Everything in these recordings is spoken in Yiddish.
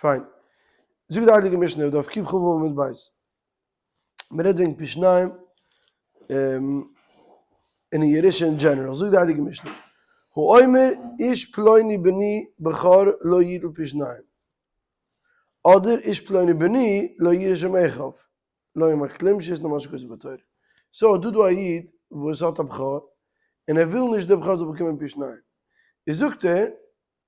פיין. זאגט די הייליגע משנה, דף קכ"ו עמוד ב'. מען רעדט וועגן פי שניים און אין ירושה אין general. זאגט די הייליגע משנה, האומר איש פלוני בני בכור לא יטול פי שניים. אדער איש פלוני בני לא יירש עם אחיו. לא אמר כלום שיתנו מה שכתוב בתורה. so דא דא א איד וואס האט א בכור און ער וויל נישט דער בכור זאל באקומען פי שניים. איז זאגט ער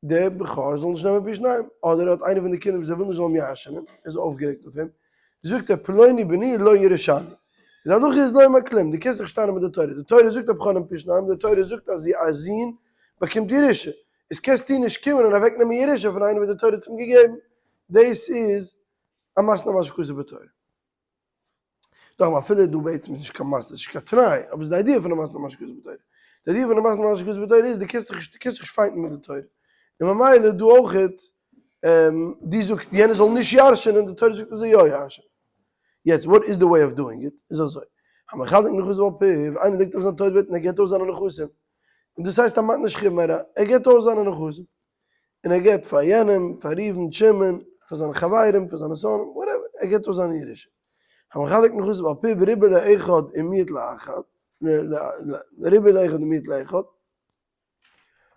דער בכור זאל נישט נעמען פי שניים, אדער ער האט איינער פון די קינדער וואס ער וויל נישט זאל אים ירש'ענען, ער איז אויפגערעגט אויף אים, זאגט ער פלוני בני לא יירשני. די הלכה איז לא אמר כלום, דו קענסט זיך נישט טענה'ן מיט די תורה, די תורה זאגט א בכור נעמט פי שניים, די תורה זאגט אז א זון באקומט ירושה, איז קענסטו נישט קומען און אוועקנעמען ירושה פון איינעם וואס די תורה האט אים געגעבן, דאס איז א מתנה מה שכתוב בתורה. דאך אפילו דא בעצם איז נישט קיין מתנה, ס'איז נישט קיין תנאי, אבער ס'איז די idea פון א מתנה מה שכתוב בתורה. די idea פון א מתנה מה שכתוב בתורה איז דו קענסט דיך נישט, דו קענסט זיך נישט fight ן מיט די תורה. און ממילא דא אויכעט, דו זאגסט יענער זאל נישט ירש'ענען, די תורה זאגט ער זאל יא ירש'ענען. יעצט what is the way of doing it? איז אזוי, המחלק נכסיו על פיו, איינער ליגט אויף זיין טויט בעט און ער געבט אויס זיינע נכסים, און דאס הייסט א מתנה שכיב מרע, ער געבט אויס זיינע נכסים. און ער געבט פאר יענעם, פאר ראובן, שמעון, פאר זיינע חברים, פאר זיינע שונאים, whatever, ער געבט אויס זיינע ירושה. המחלק נכסיו על פיו ריבה לאחד ומיעט לאחד, ריבה לאחד ומיעט לאחד,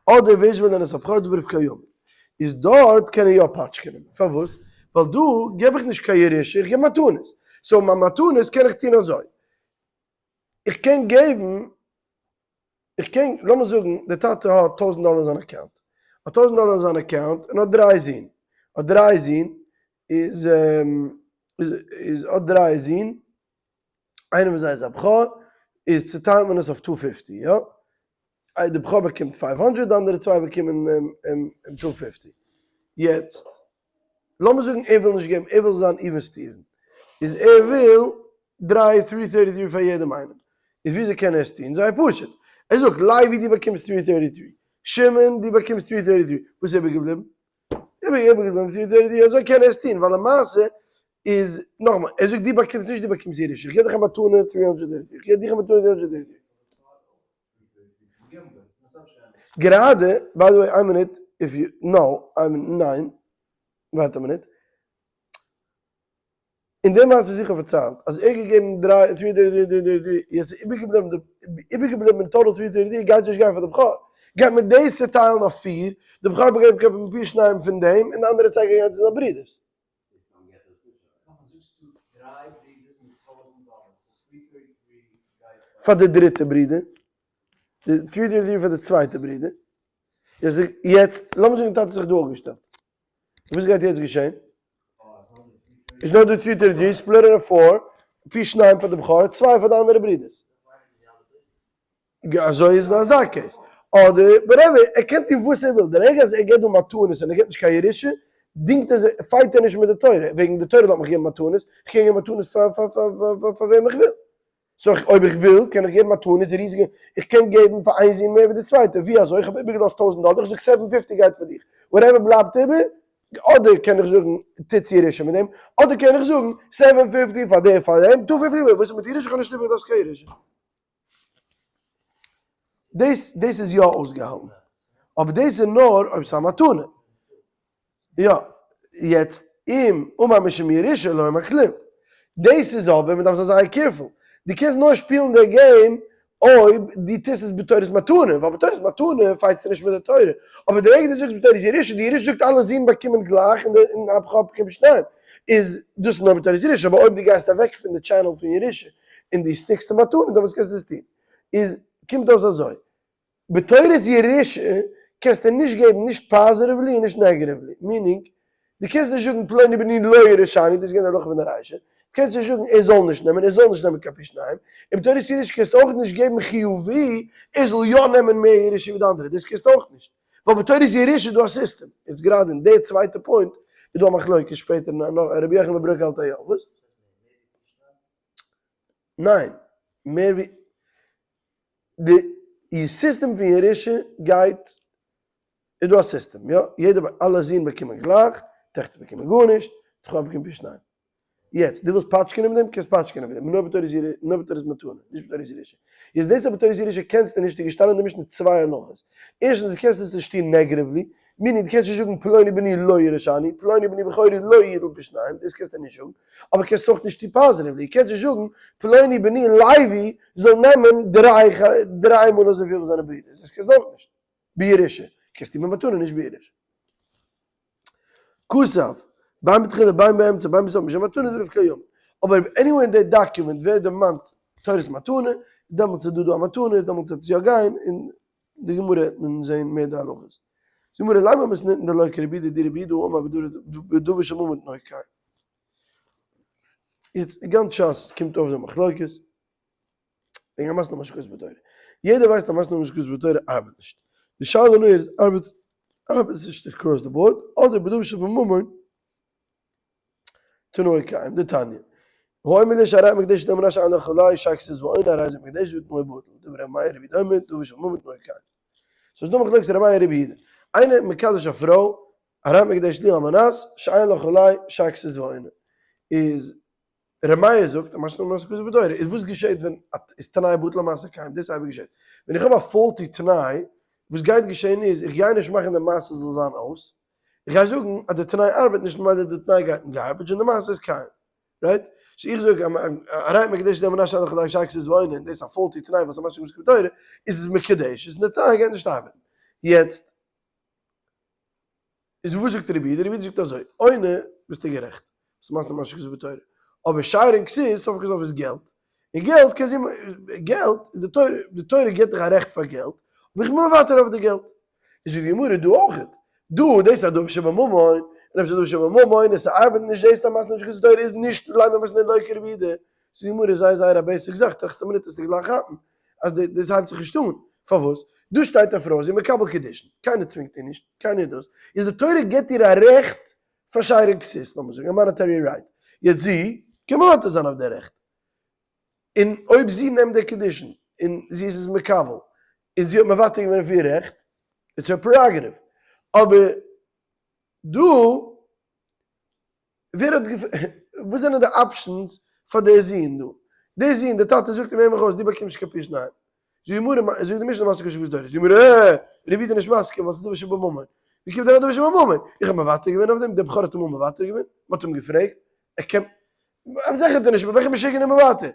אדער והשווה להן את הבכור דבריו קיימין. איז דארט קען ער יא פאטשקענען. פארוואס? ווייל דא געב איך נישט קיין ירושה, איך געב מתנות. so מיין מתנות קען איך טון אזוי. איך קען געבן איך קען, לאמיר זאגן דער טאטע האט טויזנט דאלער אין זיין account, האט טויזנט דאלער אין זיין account און האט דריי זין, האט דריי זין, איז איז האט דריי זין, איינער פון זיי איז א בכור, איז צוטיילט מען עס אויף two fifty, יא? די בכור באקומט five hundred, די אנדערע צוויי באקומען two fifty. יעצט, לאמיר זאגן ער וויל נישט געבן, ער וויל זיין even Steven, איז ער וויל דריי three thirty three פאר יעדעם איינעם, איז וויאזוי קען ער עס טון? זייער פשוט, ער זאגט לוי דו באקומסט three thirty three, שמעון דו באקומסט three thirty three, וואס איז איבערגעבליבן? איבערגעבליבן three thirty three, אזוי קען ער עס טון, ווייל למעשה איז, נאכאמאל, ער זאגט דו באקומסט נישט דו באקומסט ירושה, איך געב דיך א מתנה three hundred thirty three, איך געב דיך א מתנה three hundred thirty three. גראדע, by the way, איין מינוט, if you know, ניין, ווארט א מינוט. אין די מעשה וואס איך האב פארציילט, אז ער האט געגעבן דריי, three thirty three three thirty three, יעצט איז איבערגעבליבן די, איבערגעבליבן אין total three thirty three גייט נישט גיין פאר די בכור, גייט מען דאס צוטיילן אויף פיר, די בכור באקומט פי שניים פון דעם, און די אנדערע צוויי גייען גיין צו זיינע ברידערס. פאר די דריטע ברודער, די three thirty three פאר די צווייטע ברודער, יעצט לאמיר זאגן טאטע האט זיך דא אפגעשטעלט, וואס גייט יעצט געשען? איז נאר דא three thirty three, split it אויף four, פי שניים פאר די בכור, צוויי פאר די אנדערע ברודערס. אזוי איז אין אזא case. אדער whatever, ער קען טון וואס ער וויל, די רגע אז ער געבט דא מתנות און ער געבט נישט קיין ירושה, דינגט ער זיך, fight ער נישט מיט די תורה, וועגן די תורה לאזט מיך געבן מתנות, איך קען געבן מתנות פאר פאר וועם איך וויל. so אויב איך וויל קען איך געבן מתנות ריזיגע, איך קען געבן פאר איין זון מער ווי די צווייטע, ווי אזוי? איך האב איבערגעלאזט טויזנט דאלער, איך זאג seven fifty גייט פאר דיך, whatever בלייבט איבער, אדער קען איך זאגן טוטס ירושה מיט דעם, אדער קען איך זאגן seven fifty פאר דעם פאר דעם, two fifty וואס איז מיט ירושה, איך האב נישט איבערגעלאזט קיין ירושה. דאס דאס איז יא אויסגעהאלטן, אבער דאס איז נאר אויב ס'איז א מתנה. יא, יעצט אם אמר משום ירושה לא אמר כלום. דאס איז אבער, מ'דארף זיין זייער careful. דו קענסט נאר שפילן די game אויב דו טוסט עס בתורת מתנה, ווייל בתורת מתנה fight סטו נישט מיט די תורה. אבער די רגע דו זאגסט בתורת ירושה, די ירושה זאגט אלע זין באקומען גלייך און די און הבכור באקומט שניים. איז דאס נאר בתורת ירושה, אבער אויב דו גייסט אוועק פון די channel פון ירושה און דו stick סט צו מתנה, דעמאלטס קענסטו עס טון. איז קומט אויס אזוי, בתורת ירושה קענסטו נישט געבן נישט positively און נישט negatively, meaning דו קענסט נישט זאגן פלוני בני לא יירשני, דאס איז געווען די הלכה פון די רישא, דו קענסט נישט זאגן ער זאל נישט נעמען, ער זאל נישט נעמען קיין פי שניים, און בתורת ירושה קענסטו אויך נישט געבן חיובי ער זאל יא נעמען מער ירושה ווי די אנדערע, דאס קענסטו אויך נישט, ווייל בתורת ירושה איז דא א סיסטעם, יעצט גראדע אין די צווייטע point איז דא א מחלוקת שפעטער אין רבי יוחנן בן ברוקה האלט א יא, וואס? ניין, מער ווי. די סיסטעם פון ירושה גייט, איז דא א סיסטעם, יא, יעדער אלע זין באקומען גלייך, טעכטער באקומען גארנישט, בכור באקומט פי שניים. יעצט, דו ווילסט פאטשקענען מיט דעם, קענסט פאטשקענען מיט דעם, נאר בתורת ירושה, נאר בתורת מתנה, נישט בתורת ירושה. יעצט דאס אז בתורת ירושה קענסטו נישט, איז געשטאנען אין די משנה צוויי הלכות. ערשטנס, דו קענסט עס נישט טון negatively. Meaning דו קענסט נישט זאגן פלוני בני לא יירשני, פלוני בני בכורי לא יטול פי שניים, דאס קענסטו נישט זאגן, אבער קענסט אויך נישט טון positively, קענסט נישט זאגן פלוני בני לוי זאל נעמען דריי דריי מאל אזויפיל ווי זיינע ברידערס, דאס קענסטו אויך נישט בירושה, קענסט טון במתנה נישט בירושה. כתב, בין בתחילה בין באמצע בין בסוף משום מתנה דבריו קיימין, אבער אויב anywhere אין די document ווערט דערמאנט תורת מתנה, דעמאלטס איז דא דא א מתנה, דעמאלטס וועט עס יא גיין, און די גמרא וועט מען זעהן מער די הלכות. זאגט גמרא לימא מתניתין דלא כרבי יהודה דרבי יהודה אמר בדבר של ממון תנאו קיים. יעצט גאנץ שס קומט אויף די מחלוקת וועגן אמתנה מה שכתוב בתורה. יעדער ווייסט אמתנה מה שכתוב בתורה ארבעט נישט. די שאלה נאר איז ארבעט ארבעט עס נישט across the board אדער בדבר שבממון תנאו קיים, דתניא. האומר לאשה הרי את מקודשת לי על מנת שאין לך עלי שאר כסות ועונה הרי זו מקודשת ותנאו בטל. דברי ר' מאיר רבי יהודה אומר דבר שבממון תנאו קיים. סאיז דא מחלוקת ר' מאיר רבי יהודה. איינער מקדש א פרוי הרי את מקודשת לי על מנת שאין לך עלי שאר כסות ועונה. איז ר' מאיר זאגט אז מה שנאמר מעשה כתוב בתורה איז וואס געשעט ווען איז תנאי בטל למעשה קיים דאס אייביג געשעט ווען איך האב א faulty תנאי וואס גייט געשען איז איך גיי נישט מאכן די מעשה זאל זיין אויס איך גיי זאגן אז די תנאי ארבעט נישט ממילא די תנאי גייט אין garbage און די מעשה איז קיים. Right? So איך זאג הרי את מקודשת לי על מנת שאין לך עלי שאר כסות ועונה און דאס איז א faulty תנאי וואס א משהו וואס בתורה איז עס מקודש איז די תנאי גייט נישט ארבעטן. יעצט איז וואס זאגט רבי יהודה? רבי יהודה זאגט אזוי, עונה ביסטו גערעכט, וואס מאכט א משהו כסות בתורה, אבער שאר און כסות סוף כל סוף איז געלט, און געלט קען זי, געלט, די תורה, די תורה גיבט דיך א רעכט פאר געלט, אבער איך בין מוותר אויף די געלט. איז זאגט די גמרא דא אויך, דא דאס איז א דבר שבממון, און אויב ס'איז א דבר שבממון און ס'ארבעט נישט דאס אז מעשה כסות בתורה איז נישט לימא מתניתין דלא כרבי יהודה, זאגט די גמרא זייער זייער א basic זאך, טראכסט א מינוט וועסטו גלייך כאפן אז דאס הייבט זיך נישט אן, פארוואס? דא שטייט א פרוי זי איז מקבל קידושין, קיינער צווינגט איר נישט, קיינער דאס, איז די תורה גיבט איר א רעכט פאר שאר און כסות, לאמיר זאגן א monetary right, יעצט זי קען מוותר זיין אויף די רעכט, און אויב זי נעמט די קידושין און זי איז עס מקבל, און זי האט מוותר געווען אויף איר רעכט, it's her prerogative, אבער דא ווער האט געפ. וואס זענען די options פאר די זון דא? די זון, די טאטע זאגט אים הער מיך אויס, דו באקומסט נישט קיין פי שניים. זאגט די גמרא, זאגט די משנה מעשה קשה וואס דורש? די גמרא, אה! רבי יהודה איז נישט מסכים ווייל ס'איז דבר שבממון. ווי קומט אריין דבר שבממון? איך האב מוותר געווען אויף דעם, דער בכור האט אמאל מוותר געווען? מ'האט אים געפרעגט? ער קען. זיכער האט ער נישט, וועלכע משוגענער מוותר?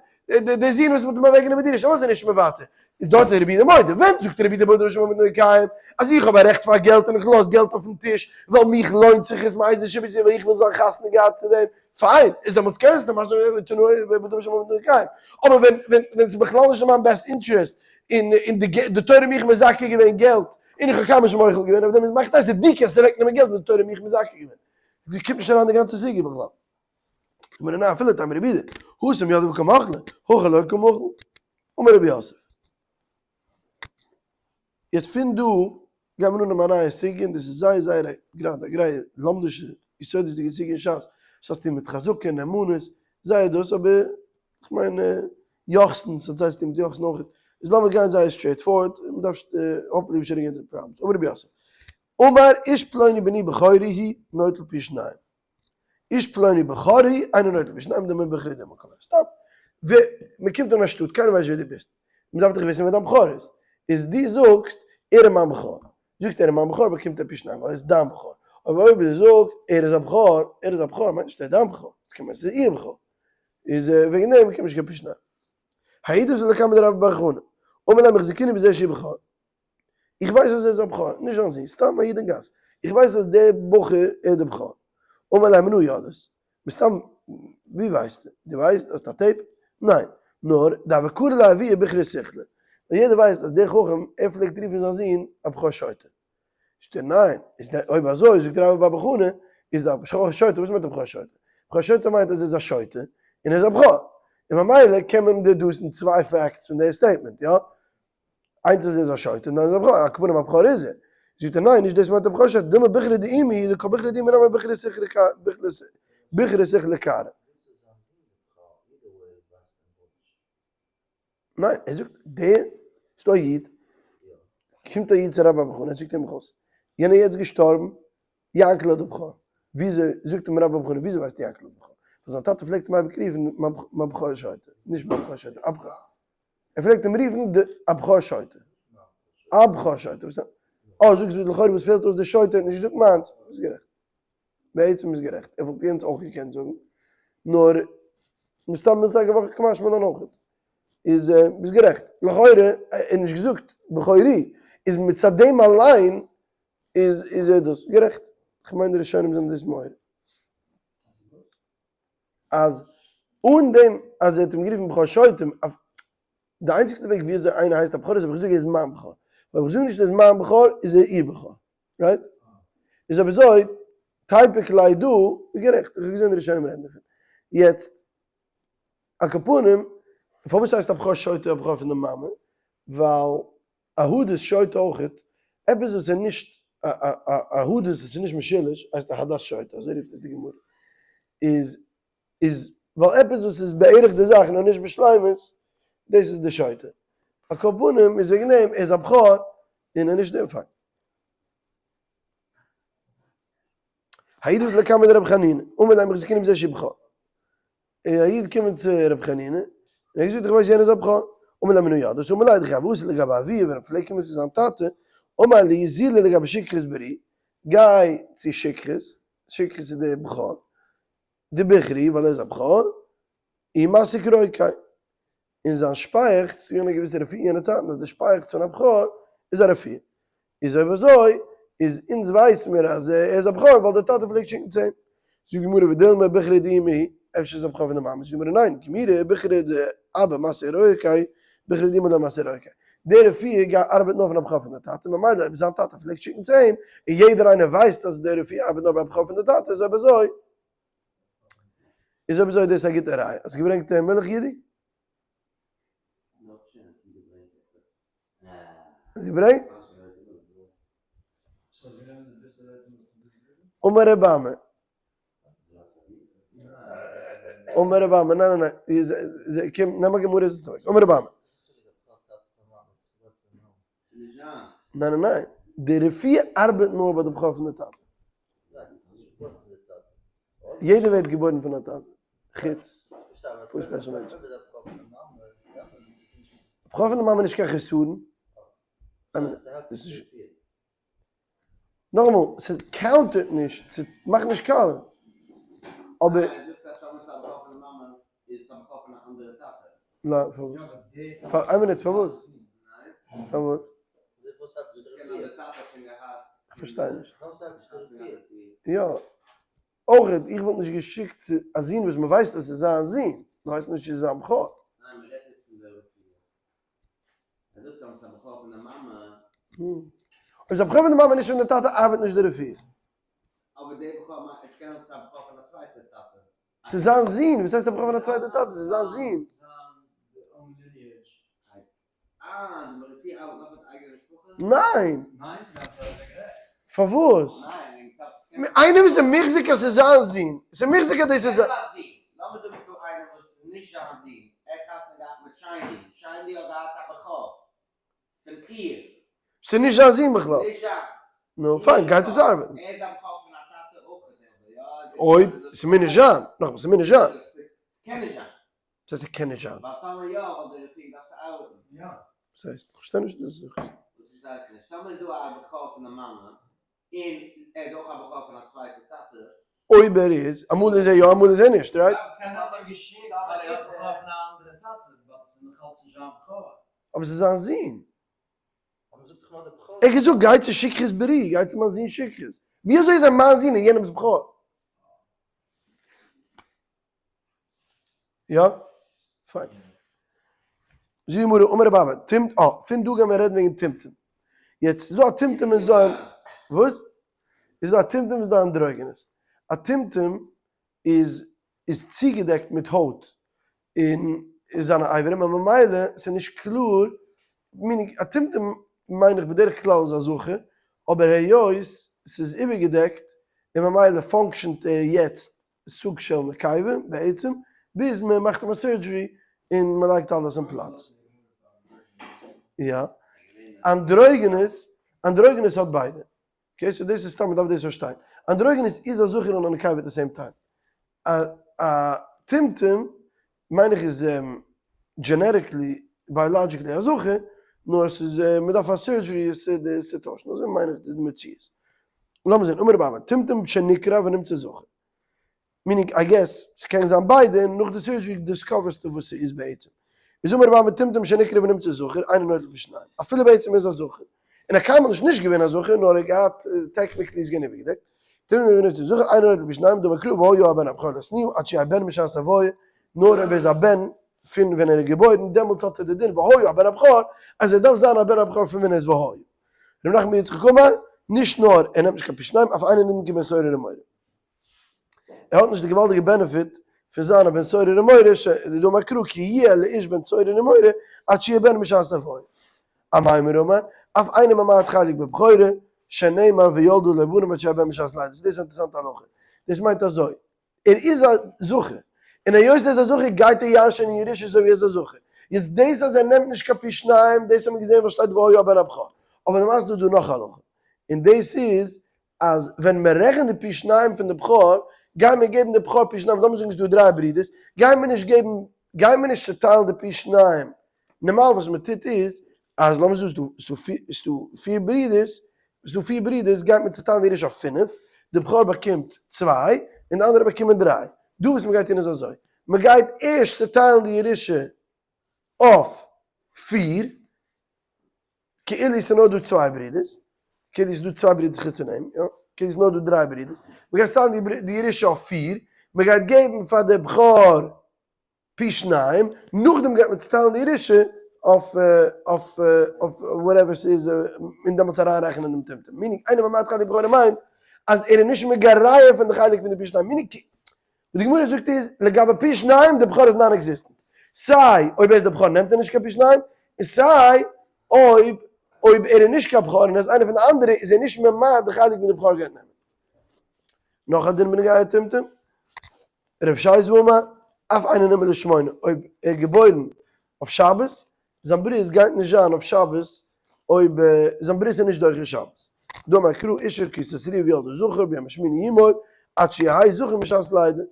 די זון וואס מ'האט אים אוועקגענומען די ירושה, פארוואס איז ער נישט מוותר? איז דארט איז רבי יהודה מודה, ווען זאגט רבי יהודה בדבר שבממון תנאו קיים, אז איך האב א רעכט פאר געלט און איך לאז געלט אויפן טיש ווייל מיך לוינט זיך עס מאיזה סיבה ווייל איך וויל זיין חתונה געהאט צו דעם, פיין, איז דעמאלטס קענסטו מאכן בדבר שבממון תנאו קיים, אבער ווען ווען ווען ס'איז בכלל נישט אין מיין best interest און און די תורה מיך מזכה געווען געלט און איך האב קיינמאל נישט מוחל געווען אויף דעם איז מאכט אויס ווי קענסטו אוועקנעמען געלט וואס די תורה מיך מזכה געווען? דא קומט נישט אריין די גאנצע סוגיא בכלל. אמר נא אפילו תימא רבי יהודה, התם ידעי וקא מחלי, הכא לא קא מחיל. אמר רבי יוסף. יעצט פון דא גייט מען אננעמען א נייע סוגיא און דאס איז זייער זייער א גראדע א גרייע לומדישע יסודות'דיגע סוגיא אין שס, עס האט צוטון מיט חזקה און נאמנות, זייער דאס אבער כ'מיין יוחסין, ס'האט זייער צוטון מיט יוחסין אויך, איז לאמיר גיין זייער straight forward, מ'דארף hopefully we shouldn't get into problems. אמר רבי יוסף. אמר איש פלוני בני בכורי הוא נוטל פי שניים. איש פלוני בכורי אינו נוטל פי שניים דמי בכרי דמי כלום. סתם. ווער, מען קומט אן א שטאט, קיינער ווייסט נישט ווער דו ביסט. מען דארף דיך וויסן ווער דיין בכור איז. איז דו זאגסט, ער איז מיין בכור. זאגסט ער איז מיין בכור באקומט ער פי שניים ווייל ער איז דיין בכור. אבער אויב דו זאגסט ער איז א בכור, ער איז א בכור מיינט נישט ער איז דיין בכור. עס קען מיינען עס איז איר בכור. איז וועגן דעם באקומט מען נישט קיין פי שניים. העידו זו לקמא דרבה בר חנא. אמר להם החזיקוני בזה שהוא בכור. איך ווייס אז ער איז א בכור, נישט זיין זון, סתם א איד אין גאס, איך ווייס אז דער בחור איז דער בכור, אמר ליה מנא ידעת, מסתם, ווי ווייסטו? דו ווייסט? האסט א tape? ניין, נאר דהוה קרי ליה אבוה בוכרא סיכלא, ווייל יעדער ווייסט אז דער חכם, ער פלעגט רופן זיין זון א בכור שוטה. זאגט ער ניין, איז דער, אויב אזוי זאגט רבה בר בר חנה, איז דער בכור שוטה, וואס מיינט א בכור שוטה? בכור שוטה מיינט אז ער איז א שוטה, און ער איז א בכור, און ממילא קען מען deduce ן צוויי facts פון דער statement, יא? איינס אז ער איז א שוטה און איינס א בכור, על כל פנים א בכור איז ער. זאגט ער ניין נישט דאס מיינט א בכור שוטה, דילמא בוכרא דאימיה דכל בוכרא דאימיה נמי בוכרא סיכלא בוכרא סיכלא קרי. ניין ער זאגט דער ס'דא א איד, קומט א איד צו רבה בר בר חנה זאגט אים איך יענער יעצט געשטארבן, יענקל האט די בכור, וויאזוי זאגט אים רבה בר בר חנה וויאזוי ווייסטו יענקל האט די בכור? ווייל זיין טאטע פלעגט אים אייביג רופן מיין בכור שוטה, נישט מיין בכור שוטה, א בכור. ער פלעגט אים רופן די א בכור שוטה. א בכור שוטה. וואס? אה, זאגסט ווי לכאורה וואס פעלט אויס די שוטה האט נישט געזאגט מיינס, ביסט גערעכט. בעצם ביסט גערעכט, ער וואלט יענץ אויך געקענט זאגן, נאר מסתם איז עס א געוואך קא משמע לן אויכעט. איז ביסט גערעכט, לכאורה ער האט נישט געזאגט בכורי, איז מצד דעם אליין איז איז ער דאס גערעכט. כ'מיין די ראשונים זענען דאס מעורר. אז אן דעם אז ער האט אים גערופן בכור שוטים, די איינציגסטע וועג ווי אזוי איינער הייסט א בכור איז אויב איך זאג ער איז מיין בכור, אויב איך זאג נישט ער איז מיין בכור איז ער איר בכור, right? איז אויב אזוי תיפוק ליה דא איז גערעכט, איך האב געזען די ראשונים רעדן דערפון. יעצט על כל פנים, פארוואס הייסט א בכור שוטה א בכור פון די מאמע? ווייל א הדס שוטה אויכעט, עפעס וואס איז נישט א הדס וואס איז נישט משולש הייסט א הדס שוטה, אזוי רופט עס די גמרא, איז איז ווייל עפעס וואס איז בערך די זאך נאר נישט בשלימות, דאס איז די שוטה. על כל פנים איז וועגן דעם ער איז א בכור און ער נישט דעם פיין. האיד איז לקמיה דרבי חנינא, אמר ליה מחזיקינן בזה שהוא בכור. איז א איד געקומען צו רבי חנינא, און ער האט געזאגט איך ווייס יענער איז א בכור. אמר ליה מנא ידעת, אמר ליה דכי הוה אתי לגבי אבוה ווען ער פלעגט קומען צו זיין טאטע, אמר ליה זיל לגבי שכרות ברי, גיי צו שכרות, שכרות איז דער בכור, דבכרי ווייל ער איז א בכור, ומסיק רוקיה, און זיין שפייעכץ, ס'איז געווען א געוויסע רפואה אין יענע צייטן אז די שפייעכץ פון א בכור איז א רפואה, איז אויב אזוי איז אונז ווייס מיר אז ער איז א בכור ווייל דער טאטע פלעגט שיקן צו אים. זאגט די גמרא ודילמא בכרי דאימא היא, אפשר איז א בכור פון די מאמע, זאגט די גמרא ניין, גמירי בכרי דאבא מסיק רוקיה, בכרי דאימא לא מסיק רוקיה, די רפואה גייט ארבעט נאר פון א בכור פון די טאטע, ממילא אויב זיין טאטע פלעגט שיקן צו אים, און יעדער איינער ווייסט אז די רפואה ארבעט נאר ביי א בכור פון די טאטע, איז אויב אזוי איז אויב אזוי איז דאס א גוטע ראיה. האסט געברענגט מילך אידי? האסט געברענגט? אמר ר' אמי. אמר ר' אמי, ניין ניין ניין, קום נעם א גמרא זיץ אוועק, אמר ר' אמי. ניין ניין ניין, די רפואה ארבעט נאר ביי די בכור פון די טאטע. יעדער ווערט געבוירן פון א טאטע, חוץ פאר special מענטשן. בכור פון די מאמע איז נישט קיין חסרון. נאכאמאל, ס' counter ט נישט, ס'מאכט נישט קאלער. אבער. ניין, פארוואס? פאר איין מינוט, פארוואס? פארוואס? כ'פארשטיי נישט. יא. אויך איך וואלט נישט געשיקט צו א זון וואס מ'ווייסט אז ס'איז זיין זון, מ'ווייסט נישט צו ס'איז זיין בכור. אויב ס'איז א בכור פון די מאמע נישט פון די טאטע ארבעט נישט די רפואה. ס'איז זיין זון, וואס הייסט א בכור פון א צווייטע טאטע? ס'איז זיין זון. ניין! פארוואס? איינער וואס איז מוחזק אז ס'איז זיין זון, ס'איז מוחזק אז דאס איז זיין. ס'איז נישט זיין זון בכלל. נו פיין, גייט עס ארבעטן. אויב, ס'מוז נישט זיין, נאכאמאל, ס'מוז נישט זיין. וואס הייסט ס'קען נישט זיין? ווייל טאמער יא וואלט די רפואה געדארפט ארבעטן. יא. וואס הייסט? איך פארשטיי נישט וואס דו זאגסט. וואס פארשטייסטו נישט? טאמער איז דא א בכור פון די מאמע, און ער איז אויך א בכור פון א צווייטע טאטע. אויב ער איז, אמאל איז ער יא אמאל איז ער נישט, right? אבער ס'איז זיין זון. ער האט געזאגט גיי צו שכרות ברי, גיי צו מיין זון שכרות. ווי אזוי איז ער מיין זון און יענעמ'ס בכור? יא? פיין. זאגט די גמרא, אמר רבי אבא, טומ, אה, פון דא גייען מיר רעדן וועגן טומטום. יעצט, ס'איז דא א טומטום און ס'איז דא א, וואס? איז דא א טומטום און ס'איז דא אנדרוגינוס. א טומטום איז איז צוגעדעקט מיט הויט און זיינע אברים און ממילא ס'איז נישט קלאר, meaning א טומטום מיין איך בדרך כלל איז א זכר, אבער היות ס'איז איבערגעדעקט און ממילא function ט ער יעצט סוג של נקבה בעצם, ביז מען מאכט אים א surgery און מען לייגט אלעס אין פלאץ. יא. אנדרוגינוס, אנדרוגינוס האט ביידע. okay, so דאס איז סתם מען דארף דאס פארשטיין. אנדרוגינוס איז א זכר און א נקבה at the same time. א א טומטום מיין איך איז genetically, biologically א זכר, נאר עס איז מען דארף א surgery עס צו טוישן, אזוי מיין איך די מציאות. לאמיר זען, אמר רבי אבא, טומטום שנקרע ונמצא זכר. meaning I guess ס'קען זיין ביידע און נאך די surgery discover סטו וואס ס'איז בעצם. איז אמר רבי אבא טומטום שנקרע ונמצא זכר, אינו נוטל פי שניים. אפילו בעצם איז א זכר. און ער קיינמאל נישט נישט געווען א זכר נאר ער האט געהאט technically איז געווען איבערגעדעקט. טומטום ונמצא זכר, אינו נוטל פי שניים, דאמר קרא והיה הבן הבכור לשנואה עד שיהא בן משעת הוויה, נאר אויב ער איז א בן פון ווען ער איז געבוירן דעמאלטס האט ער די דין והיה הבן הבכור אז ער דארף זיין א בן הבכור פון ווען ער איז והיה. ר' נחמן בר יצחק אמר, נישט נאר ער נעמט נישט קיין פי שניים אף אינו נידון כבן סורר ומורה. ער האט נישט די געוואלדיגע benefit פון זיין א בן סורר ומורה דאמר קרא כי יהיה לאיש בן סורר ומורה עד שיהא בן משעת הוויה. אמימר אמר, אף אינו ממעט חלק בבכורה, שנאמר וילדה לו בנים עד שיהא בן משעת לידה. דאס איז א אינטערעסאנטע הלכה. דאס מיינט אזוי, ער איז א זכר, און היות ער איז א זכר גייט ער ירש'ען אין ירושה אזוי ווי ער איז א זכר. יעצט דאס אז ער נעמט נישט קיין פי שניים, דאס האט מען געזען וואס שטייט והיה הבן הבכור. אבער למעשה איז דא נאך א הלכה, און דאס איז אז ווען מען רעכנט די פי שניים פון די בכור, גייען מיר געבן די בכור פי שניים, לאמיר זאגן ס'איז דא דריי ברידערס, גייען מיר נישט געבן, גייען מיר נישט צוטיילן די פי שניים, נארמאל וואס מען טוט איז, אז לאמיר זאגן ס'איז דא ס'איז דא פיר ברידערס, ס'איז דא פיר ברידערס גייט מען צוטיילן די ירושה אויף פינף, די בכור באקומט צוויי, און די אנדערע באקומען דריי, דא וואס מען גייט טון איז אזוי, מען גייט ערשט צוטיילן די ירושה אויף פיר, כאילו ס'איז נאר דא צוויי ברידערס, כאילו ס'איז דא צוויי ברידערס חוץ פון אים, יא, כאילו ס'איז נאר דא דריי ברידערס, מ'גייט צוטיילן די ירושה אויף פיר, מ'גייט געבן פאר די בכור פי שניים, נאכדעם גייט מען צוטיילן די ירושה אויף אויף אויף whatever ס'איז, און דעמאלטס אריינרעכענען דעם טומטום. meaning אינו ממעט חלק בכורה מיינט אז ער איז נישט מגרע פון די חלק פון די פי שניים, meaning וואס די גמרא זאגט איז, לגבי פי שניים, די בכור איז non-existent. סיי אויב ער איז די בכור נעמט ער נישט קיין פי שניים, און סיי אויב אויב ער איז נישט קיין בכור און ער איז איינער פון די אנדערע איז ער נישט ממעט די חלק וואס די בכור גייט נעמען. נאך א דין בנוגע טומטום, רב ששת אמר, אף אינו נימול לשמונה, אויב ער איז געבוירן אויף שבת, זיין ברית גייט נישט זיין אויף שבת אויב זיין ברית איז נישט דוחה שבת. דאמר קרא אשה כי תתרועה וילדה זכר ביום השמיני ימול עד שיהא זכר משעת לידה,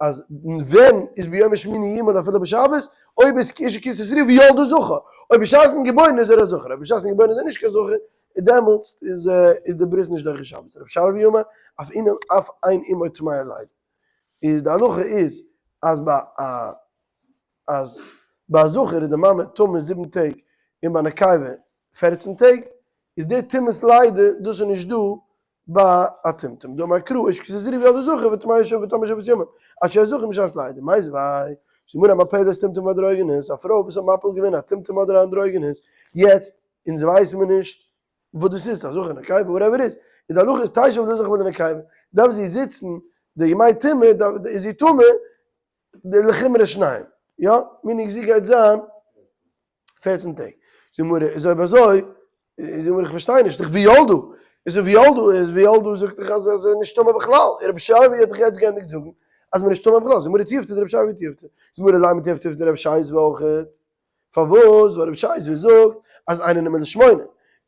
אז ווען איז ביום השמיני ימול אפילו בשבת? אויב איז אשה כי תתרועה וילדה זכר, אויב בשעת'ן געבוירן איז ער א זכר, אויב בשעת'ן געבוירן איז ער נישט קיין זכר, דעמאלטס איז די ברית נישט דוחה שבת. רב שרביא אמר, אף אין אמו טמאה לידה. איז די הלכה איז אז ביי א אז ביי א זכר איז די מאמע טמא זיבן טעג און ביי נקבה 14 טעג, איז די טומאת לידה דאס איז נישט דא ביי א טומטום, דאמר קרא אשה כי תתרועה וילדה זכר וטמאה שבע וטמאה שבעת ימים עד שיהא זכר משעת לידה, מיתיבי, זאגט די גמרא המפלת טומטום ואנדרוגינוס, א פרוי וואס האט מפיל געווען א טומטום אדער א אנדרוגינוס, יעצט אונז ווייסן מיר נישט וואס דאס איז, א זכר נקבה whatever איז, איז די הלכה איז תשב לזכר ולנקבה, דארף זי זיצן די ימי טומאה איז זי טמא די לחומרא שניים, יא? meaning זי גייט זיין 14 טעג. זאגט די גמרא, איז אויב אזוי, זאגט די גמרא איך פארשטיי נישט, דאך וילדה, איז וילדה, איז וילדה זאגט דאך אז עס איז נישט טמא בכלל, רבי שרביא האט דאך יעצט געענדיגט זאגן אז מען איז נישט טמא בכלל, זאגט די גמרא תיובתא דרבי שרביא תיובתא, זאגט די גמרא לימא תיובתא דרבי ששת אויכעט, פארוואס? ווייל רבי ששת זאגט אז אינו נימול לשמונה,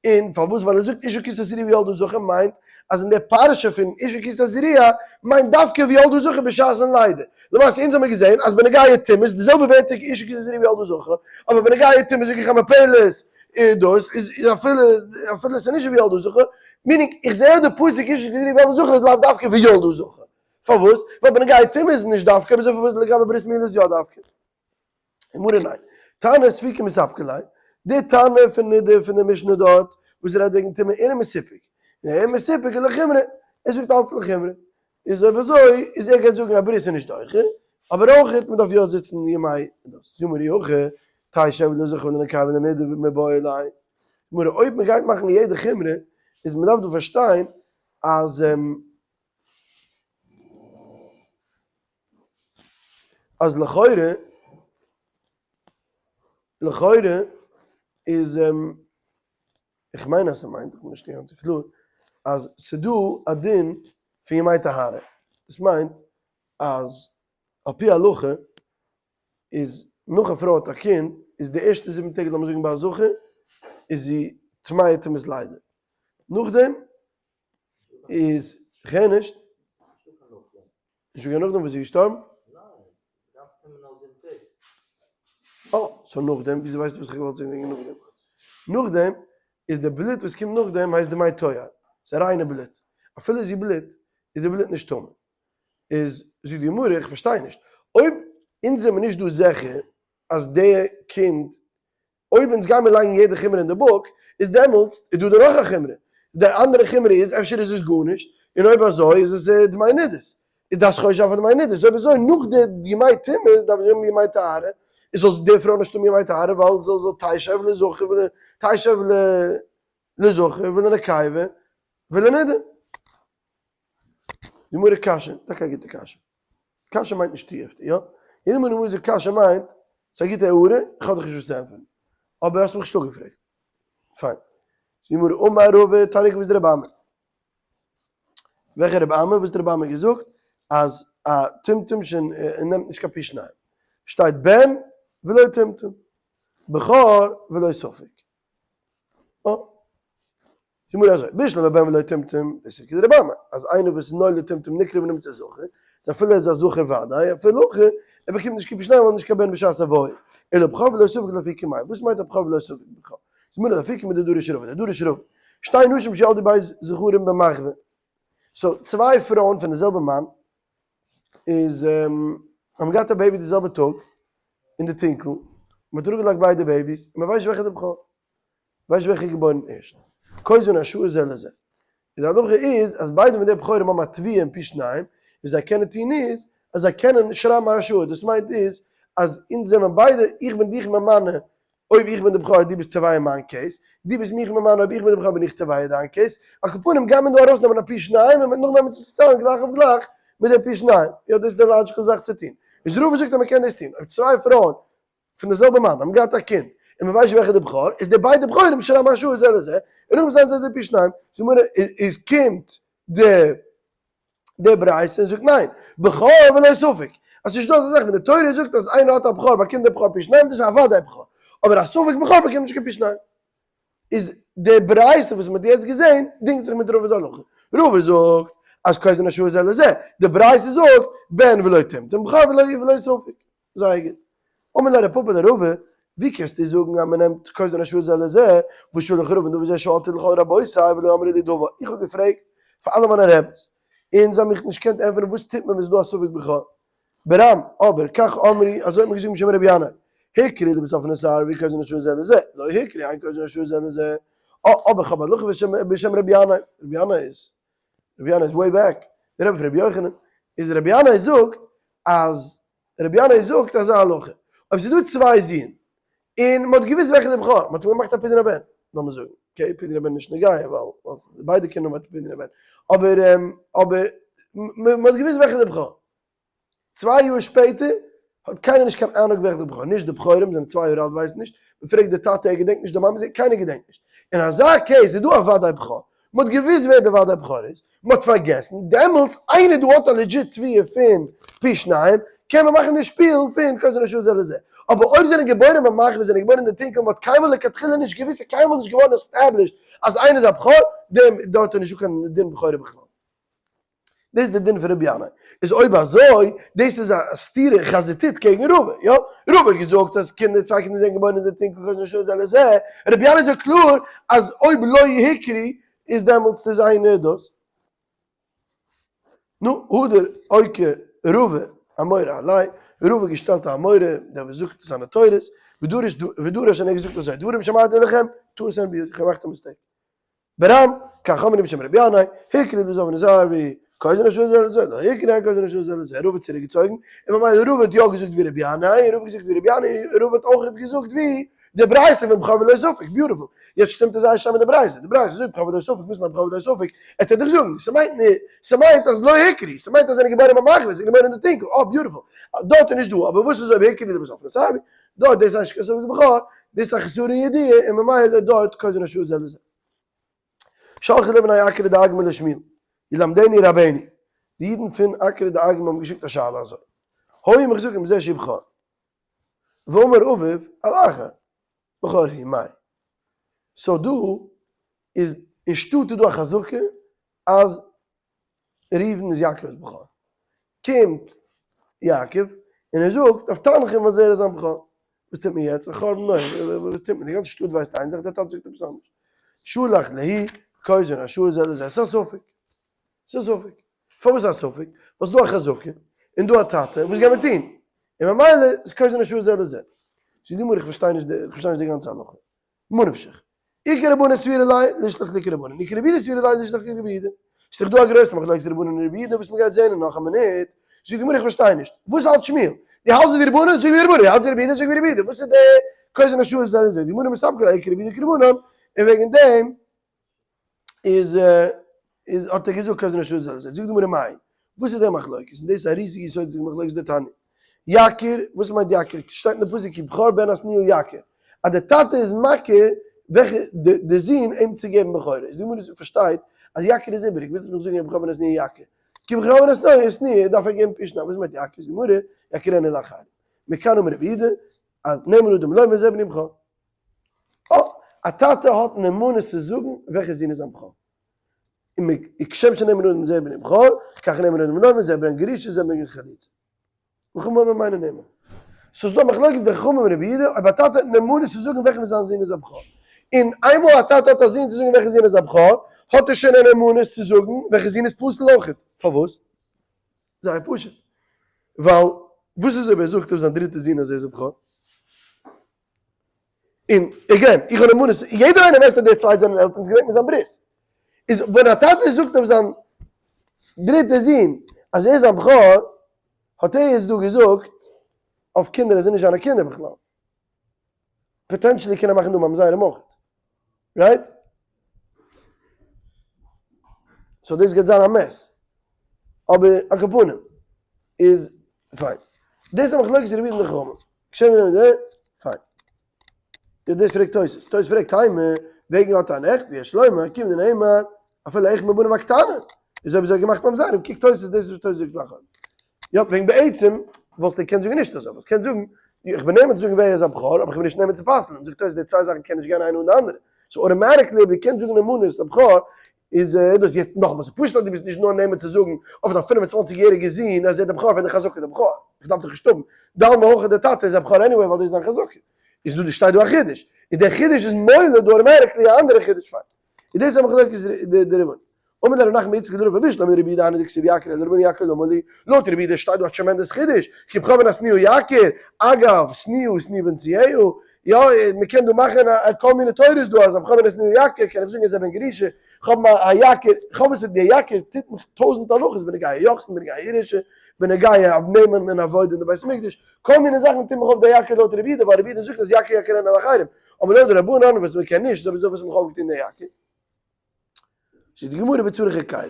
און פארוואס? ווייל ער זאגט אשה כי תתרועה וילדה זכר מיינט אז אין די פרשה פון אשה כי תתרועה מיינט דווקא וילדה זכר בשעת'ן לידה, למעשה אונז האמיר געזען אז בנוגע טומאה איז די זעלבע ווערטער אשה כי תתרועה וילדה זכר, אבער בנוגע טומאה זאג איך המפלת איז דאס איז אפילו אפילו עס איז נישט וילדה זכר, meaning איך זע אז די פסוק אשה כי תתרועה וילדה זכר איז לאו דווקא וילדה זכר, פארוואס? ווייל בנוגע טומאה איז נישט דווקא, אבער פארוואס לגבי ברית מילה איז יא דווקא? גמרא ניין. תנא ספוקי מספקא ליה, די תנא פון די פון די משנה דארט וואס רעדט וועגן טומאה אינו מסופק, און ער איז מסופק לחומרא, ער זאגט אלץ לחומרא, איז אויב אזוי איז ער גייט זאגן א ברית איז נישט דוחה, אבער אויך מען דארף יא זיצן ימי דאס, זאג מיר אי הכי תשב לזכר ולנקבה לנדה מיבעי ליה, גמרא אויב מען גייט מאכן יעדע חומרא איז מען דארף דא פארשטיין אז אז לכאורה, לכאורה איז, איך מיין אז ס'מיינט, איך בין נישט אינגאנצן קלאר, אז ס'דא א דין פון ימי טהרה, דאס מיינט אז על פי הלכה איז נאך א פרוי האט א קינד איז די ערשטע זיבן טעג לאמיר זאגן ביי א זכר איז זי טמאה טומאת לידה, נאכדעם איז כ'הער נישט. נישט געווען נאכדעם וואס זי איז געשטארבן? אה, so נאכדעם, וויאזוי ווייסטו וואס איך האב געוואלט זאגן וועגן נאכדעם? נאכדעם איז די בלוט וואס קומט נאכדעם הייסט דמי טוהר, ס'איז ריינע בלוט, אפילו זי בלוט איז די בלוט נישט טמא. איז זאגט די גמרא איך פארשטיי נישט, אויב אונז זעמיר נישט דא זיכער אז די קינד, אויב אונז גיימיר לייגן יעדע חומרא אין די book, איז דעמאלטס איז דא דא נאך א חומרא, די אנדערע חומרא איז אפשר איז עס גארנישט, און אויב אזוי איז עס דמי נידות, איז דאס חושש זיין פאר דמי נידות, אויב אזוי נאך די ימי טומאה דארף זי האבן ימי טהרה, איז זאל די פרוי נישט האבן ימי טהרה ווייל זי זאל תשב לזכר תשב לזכר ולנקבה ולנידה. די גמרא קשיא, טאקע א גוטע קשיא. קשיא מיינט נישט תיובתא, יא? יעדע מאל די גמרא זאגט קשיא מיינט, ס'איז א גוטע הערה, איך האב דיך נישט וואס צו ענטפערן. אבער האסט מיך נישט אפגעפרעגט. פיין. די גמרא אמר רבא, תניא כוותיה דרבי אמי. וועלכע רבי אמי? וואס האט רבי אמי געזאגט? אז א טומטום שוין נעמט נישט קיין פי שניים. שטייט בן ולא טומטום. בכור ולא ספק. אה. די גמרא אזוי, בשלמא בן ולא טומטום, דאס איז כדרבי אמי, אז איינער וואס איז נולד טומטום נקרא ונמצא זכר, איז אפילו ער איז א זכר וודאי, אפילו הכי, ער באקומט נישט קיין פי שניים ווייל נישט קיין בן בשעת הוויה, אלא בכור ולא ספק לאפוקי מאי, וואס מיינט א בכור ולא ספק בכור? די גמרא לאפוקי מדדרש רבא, דדרש רבא, שתי נשים שילדו ב' זכרים במחווה, so צוויי פרויען פון די זעלבע מאן איז האבן געהאט א baby די זעלבע טאג אין די טונקל, מען האט אראפגעלייגט ביידע babies און מען ווייסט נישט וועלכע איז די בכור. ווייסט וועלכע איז געבוירן ערשט? כוזבין הרשעה זה לזה. די הלכה איז אז ביידע פון די בכורים האבן א תביעה אין פי שניים, וואס זיי קענען טון איז אז זיי קענען שרייבן א הרשעה, דאס מיינט איז אז אונז זעמער ביידע, איך בין דיך ממנה אויב איך בין די בכור דו ביסט תובע אין מיין case, דו ביסט מיך ממנה אויב איך בין די בכור בין איך תובע אין דיין case, על כל פנים גייט מען דא ארויסנעמען א פי שניים און מ'וועט נאכדעם עס צוטיילן גלייך אויף גלייך מיט די פי שניים, יא דאס איז די logical זאך צו טון. איז רבא זאגט אז מ'קען דאס טון אויב צוויי פרויען פון די זעלבע מאן האבן געהאט א קינד און מען ווייסט נישט וועלכע די בכור איז די ביידע בכורים שרייבן הרשעה זה לזה און נאכדעם זענען זיי די פי שניים זאגט גמרא איז קומט די די ברייתא און זאגט ניין בכור ולא ספק אז ס'נישט דא אזא זאך ווען די תורה זאגט אז איינער האט א בכור באקומט די בכור פי שניים דאס איז א וודאי בכור אבער א ספק בכור באקומט נישט קיין פי שניים איז די ברייתא וואס מען האט יעצט געזען דינגט זיך מיט רבא'ס הלכה. רבא זאגט אז כוזבין הרשעה זה לזה, די ברייתא זאגט בן ולא טומטום בכור ולא ספק. זייער גוט. אמר ליה רב פפא לרבא, ווי קענסטו זאגן אז מען נעמט כוזבין הרשעה זה לזה, והא שלח רבא דבר זה שאלתי לכל רבותי ולא אמרו לי דבר, איך האב געפרעגט פאר אלע מיינע רעבעס און זיי האבן מיך נישט געקענט ענטפערן וואס טוט מען ווען ס'איז דא א ספק בכור. ברם, אבער, כך אמרו, אזוי האט מען געזאגט בשם רבי ינאי, הוכרו לבסוף נתערבו כוזבין הרשעה זה לזה, לא הוכרו אין כוזבין הרשעה זה לזה, אה, אבער כ'האב הלכה בשם רבי ינאי, רבי ינאי איז, רבי ינאי איז way back, די רבי פון רבי יוחנן, איז רבי ינאי זאגט אז, רבי ינאי זאגט אזא הלכה, אויב ס'איז דא צוויי זין, און מ'האט געוואוסט וועלכע איז די בכור, מ'האט אים געמאכט א פדיון הבן, לאמיר זאגן, okay, פדיון הבן איז נישט נוגע, ווייל ביידע קינדער האבן א פדיון הבן, אבער, אבער, מ'האט געוואוסט וועלכע איז די בכור. צוויי יאר שפעטער האט קיינער נישט קיין אהנונג וועלכע די בכור, נישט די בכורים זענען צוויי יאר אלט ווייסן נישט, מען פרעגט די טאטע ער געדענקט נישט די מאמע קיינער געדענקט נישט, אין אזא case איז דא א וודאי בכור, מען האט געוויסט ווער די וודאי בכור איז, מען האט פארגעסן, דעמאלטס איינער דא האט א legit תביעה פון פי שניים, קען מען מאכן די שפיל פון כוזבין הרשעה זה לזה, אבער אויב זענען געבוירען במחבוא זענען געבוירען אין די טונקל מען האט קיינמאל לכתחילה נישט געוויסט ס'איז קיינמאל נישט געווארן established אז איינער איז א בכור, דעם דארט איז נישטא קיין דין בכורה בכלל. דאס איז די דין פון רבי ינאי. איז אויב אזוי, דאס איז א סתירה חזיתית קעגן רבא, יא? רבא האט געזאגט אז קינדער, צוויי קינדער זענען געבוירן אין די טונקל כוזבין הרשעה זה לזה, רבי ינאי זאגט קלאר אז אויב לא הוכרו איז דעמאלטס איז איינער דאס. נו, הדר אוקי רבא אמורא עליה, רבא האט געשטעלט א אמורא, דער וואס זאגט זיינע תורות, ודרש ודרש און ער האט געזאגט אזוי, דברים שאמרתי לכם, טעות הן בידי, איך האב געמאכט א mistake. ברם, כך אמרו בשם רבי ינאי, הוכרו לבסוף נתערבו, כוזבין הרשעה זה לזה, לא הוכרו אין כוזבין הרשעה זה לזה, רבא האט צוריק געצויגן, און ממילא רבא האט יא געזאגט ווי רבי ינאי, און רבא האט געזאגט ווי רבי ינאי, און רבא האט אויך געזאגט ווי די ברייתא פון בכור ולא ספק, beautiful, יעצט שטימט עס זייער שיין מיט די ברייתא, די ברייתא זאגט בכור ולא ספק, וואס מיינט בכור ולא ספק? ער טוט דאך זאגן, ס'מיינט נישט, ס'מיינט אז לא הוכרו, ס'מיינט אז זענען געבוירען במחבוא, זענען געבוירען אין די טונקל, אה beautiful, דארט איז נישט דא, אבער וואס איז אויב הוכרו לבסוף נתערבו, דארט דאס איז נישט קיין ספק בכור, דאס איז א חסרון ידיעה און ממילא דארט כוזבין הרשעה זה לזה. שלחו לבני עקרא דאגמא לשמואל, ילמדנו רבינו, די אידן פון עקרא דאגמא האבן געשיקט א שאלה אזוי, היו מחזיקים בזה שהוא בכור, ואמר אביו על אחר, בכור הוא מאי. so דא איז אין שטאט איז דא א חזקה אז ראובן איז יעקב'ס בכור. קומט יעקב און ער זאגט אויף תנחום אז ער איז זיין בכור. וואס טוט מען יעצט? א חורבן נורא, וואס טוט מען? די גאנצע שטאט ווייסט איין זאך, דער טאטע זאגט עפעס אנדערש. שלח להו, כוזרין הרשאה זה לזה, ס'איז א ספק. ס'איז א ספק. פארוואס א ספק? ווייל ס'איז דא א חזקה, און דא א טאטע, וואס גייט מען טון? און ממילא איז כוזרין הרשאה זה לזה. זאגט די גמרא, איך פארשטיי נישט די, איך פארשטיי נישט די גאנצע הלכה. ממה נפשך? איכא רבנן סבירא ליה לישלח לכרבנן, איכא רבי יהודה סבירא ליה לישלח לכרבי יהודה. ס'איז דאך דא א גרויסע מחלוקת רבנן און רבי יהודה וואס מ'גייט זעהן אין נאך א מינוט. זאגט די גמרא איך פארשטיי נישט, וואס האלט שמואל? דו האלטסט ווי די רבנן? זאג ווי די רבנן, דו האלטסט ווי רבי יהודה? זאג ווי רבי יהודה, וואס איז די כוזרין הרשאה זה לזה? די גמרא מספקא ליה איכא רבי יהודה כרבנן, און וועגן דעם איז איז האט ער געזאגט כוזרין הרשאה זה לזה. זאגט די גמרא מאי, וואס איז די מחלוקת? און דאס איז א ריזיגע יסודות'דיגע מחלוקת דתניא. יכיר, וואס מיינט יכיר? שטייט אין די פסוק כי בכור בן השנואה יכיר, אז די טאטע איז מכיר וועלכע די זון אים צו געבן בכורה, איז די גמרא פארשטייט אז יכיר איז איבעריג, ווילסט מיך זאגן בכור בן השנואה יכיר, כי בכור בן השנואה דארף ער געבן פי שניים, וואס מיינט יכיר? זאגט די גמרא, יכירנו לאחרים, מכאן אמר רבי יהודה, אז נאמן אדם לומר זה בני בכור. אה, א טאטע האט נאמנות צו זאגן וועלכע זון איז זיין בכור. און כשם שנאמן אדם זה בני בכור, כך נאמן אדם לומר זה בן גרושה זה בן חלוצה. וחכמים אומרים אינו נאמן. ס'איז דא מחלוקת די חכמים און רבי יהודה אויב א טאטע האט נאמנות צו זאגן וועלכע פון זיין זון איז א בכור. און איינמאל א טאטע האט א זון צו זאגן וועלכע זון איז א בכור, האט ער שוין א נאמנות צו זאגן וועלכע זון איז פסול אויכעט. פארוואס? זייער פשוט. ווייל וואס איז אויב ער זאגט אויף זיין דריטע זון אז ער איז א בכור? און again, איך האב נאמנות, יעדער איינער ווייסט אז די צוויי זענען עלטערן, געדענק מיר זיין ברית. איז ווען א טאטע זאגט אויף זיין דריטע זון אז ער איז א בכור, האט ער יעצט דא געזאגט אויף קינדער אז זענען נישט זיינע קינדער בכלל. potentially קען ער מאכן דא ממזרים אויך. Right? So דאס גייט זיין א mess. אבער על כל פנים איז פיין. דאס איז א מחלוקת רבי יהודה און די חכמים. כשם ווי די פיין. די דאס פרעגט תוס'. תוס' פרעגט תימה וועגן האט אן עכט ויש לומר כיוון דנאמר אפילו אחד מבניו הקטנים. איז אויב אזוי געמאכט ממזרים קוקט תוס' דאס איז וואס תוס' זאגט לאחר. יא וועגן בעצם וואלסטו געקענט זאגן נישט אזוי. וואלסט געקענט זאגן איך בין נאמן צו זאגן ווער איז א בכור אבער איך בין נישט נאמן צו פסל'ן. זאגט תוס' די צוויי זאכן קען נישט גיין איינע אן די אנדערע. So automatically אויב דו קענסט זאגן נאמנות א בכור איז דאס יעצט נאכאמאל ס'איז פשוט אז דו ביסט נישט נאר נאמן צו זאגן אויף דיין 25 יעריגע זון אז ער איז דער בכור ווען די חזקה איז דער בכור, איך דארף דיך נישט האבן, דל מהכא דער טאטע איז א בכור anyway ווייל דאס איז זיין חזקה, איז דא די שטייט דא א חידוש, און דער חידוש איז מוליד דא automatically א אנדערע חידוש פאר איז דאס א מחלוקת די רבנן. אמר ליה רב נחמן בר יצחק לרבא בשלמא לרבי יהודה היינו דכתיב יכיר אלא לרבנן יכיר למה לי, לויט רבי יהודה שטייט דא א tremendous חידוש, כי בכור בן השנואה יכיר, אגב, שנואה שנואה בנישואיה, יא, מען קען דא מאכן א כל מיני תורות דא אז בכור בן השנואה יכיר קען איך זאגן איז א בן גרושה, כ'האב א יכיר, כ'האב עס די יכיר טוט מיך טויזנט הלכות בנוגע יוחסין בנוגע ירושה, בנוגע נעמען און עבודה אין די בית המקדש, כל מיני זאכן טוט מיך אויף די יכיר לויט רבי יהודה, ווייל רבי יהודה זאגט אז יכיר יכירנו לאחרים, אבער לויט די רבנן וואס מען קען נישט, איז אויב אזוי וואס האט מיך אויפגעטון די יכיר? זאגט די גמרא בצריך היכרא.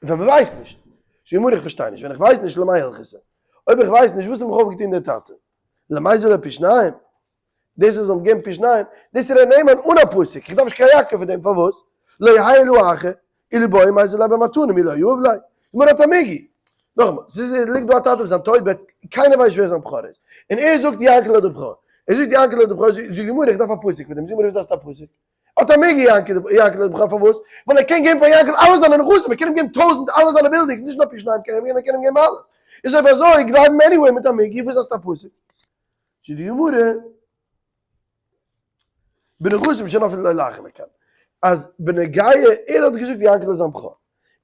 ווען מען ווייסט נישט. זאגט די גמרא איך פארשטיי נישט, ווען איך ווייס נישט למאי הלכתא. אויב איך ווייס נישט וואס האט מיך אויפגעטון דער טאטע? למיזביה ליה פי שניים? דאס אז זאל געבן פי שניים, דאס איז ר' נאמן אן א פסוק, איך דארף נישט קיין יכיר פאר דעם, פארוואס? לא יהא אלא אחר, אילו בעי מיזב ליה במתנה מי לא יהב ליה. גמרא האט א מיגו. נאכאמאל, ס'איז ליגט דא א טאטע וואס זיין טויט בעט, קיינער ווייסט נישט ווער זיין בכור איז. און ער זאגט יענקל איז דער בכור. ער זאגט יענקל איז דער בכור, זאגט די גמרא איך דארף א פסוק פאר דעם, זאגט די גמרא וואס דארפסטו א פסוק? האט א מיגו יענקל איז דער בכור פארוואס? ווייל ער קען געבן פאר יענקל אלע זיינע נכסים, ער קען אים געבן טויזנט אלע זיינע בילדינגס, נישט נאר פי שניים קען ער אים געבן, ער קען אים געבן אלעס. איז אויב אזוי גלייב אים anyway מיט א מיגו, וואס דארפסטו א פסוק? זאגט די גמרא. בנכסים שנפלו לו לאחר מכן, אז בנוגע ער האט געזאגט יענקל איז זיין בכור,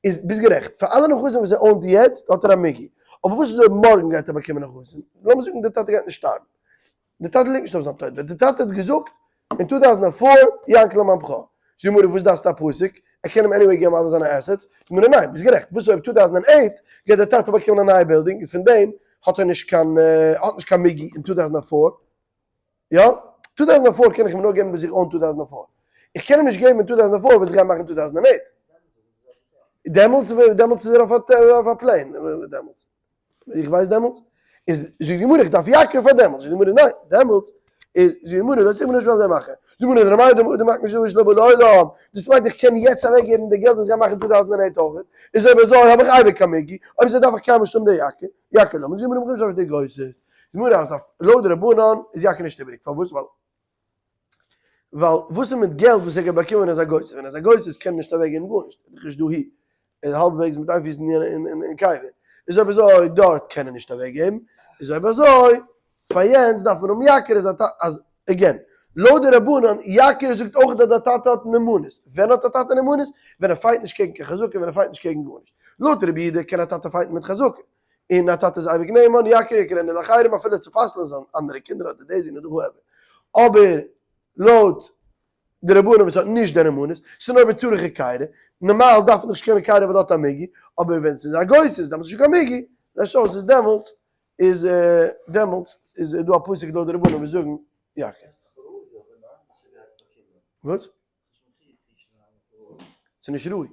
איז ביסט גערעכט, פאר אלע נכסים וואס ער own ט יעצט האט ער א מיגו, אבער וואס איז אויב מארגן גייט ער באקומען נכסים, לאמיר זאגן דער טאטע גייט נישט שטארבן, דער טאטע ליגט נישט אויף זיין טויט בעט, דער טאטע האט געזאגט אין 2004 יענקל איז מיין בכור, זאגט די גמרא וואס דארפסטו א פסוק, ער קען אים anyway געבן אלע זיינע assets, זאגט די גמרא ניין ביסט גערעכט, וואס איז אויב 2008 גייט דער טאטע באקומען א נייע בילדינג, איז פון דעם האט ער נישט קיין האט נישט קיין מיגו אין 2004, יא, 2004 קען איך אים נאר געבן וואס איך own 2004. איך קען אים נישט געבן אין 2004 וואס איך גיי מאכן אין 2008. דעמאלטס דעמאלטס איז ער אויף א plane. דעמאלטס. איך ווייס דעמאלטס. איז זאגט די גמרא איך דארף יכיר פאר דעמאלטס. זאגט די גמרא ניין, דעמאלטס איז זאגט די גמרא דאס איז נישט וואס מאכן. זאגט די גמרא ר' מאיר דאמר מקנה שטר שלא לעולם. דאס מיינט איך קען יעצט אוועקגעבן די געלט וואס איך גיי מאכן אין 2008 אויך. איז אויב אזוי האב איך אייביג קיין מיגו. אויב אזוי דארף איך קיינמאל נישט האבן די יכיר. יכיר למה. זאגט די גמרא מוכרח נישט אויף די גוסס. גמרא אז אויף לויט רבנן איז יכיר נישט איבעריג, פארוואס? ווייל ווייל וואס איז מיט געלט וואס ער גייט באקומען ווען ער איז א גוסס? ווען ער איז א גוסס קען ער נישט אוועקגעבן גארנישט, ער איז דאך נישט דאהי, ער איז האלבוועגס מיט איין פיס אין קבר, איז אויב אזוי דארט קען ער נישט אוועקגעבן, איז אויב אזוי. פאר יענץ דארף מען האבן יכיר אז א טאטע, אז again, לויט די רבנן, יכיר זאגט אויך אז די טאטע האט נאמנות. ווען האט א טאטע נאמנות? ווען ער fight נישט קעגן קיין חזקה, ווען ער fight נישט קעגן גארנישט. לויט רבי יהודה קען א טאטע fight ן מיט חזקה. און א טאטע איז אייביג נאמן, יכיר יכירנו לאחרים אפילו צו פסל'ען זיין אנדערע קינדער אדער די זון אדער whoever. אבער לויט די רבנן וואס האט נישט די נאמנות, ס'איז נאר בצורך היכרא, נארמאל דארף מען נישט קיין היכרא ווייל האט א מיגו, אבער ווען ס'איז א גוסס דארף מען נישט קיין מיגו, דאס אויס איז דעמאלטס איז דעמאלטס איז דא א פסוק לויט די רבנן וואס זאגן יכיר. וואס? ס'איז נישט ראוי.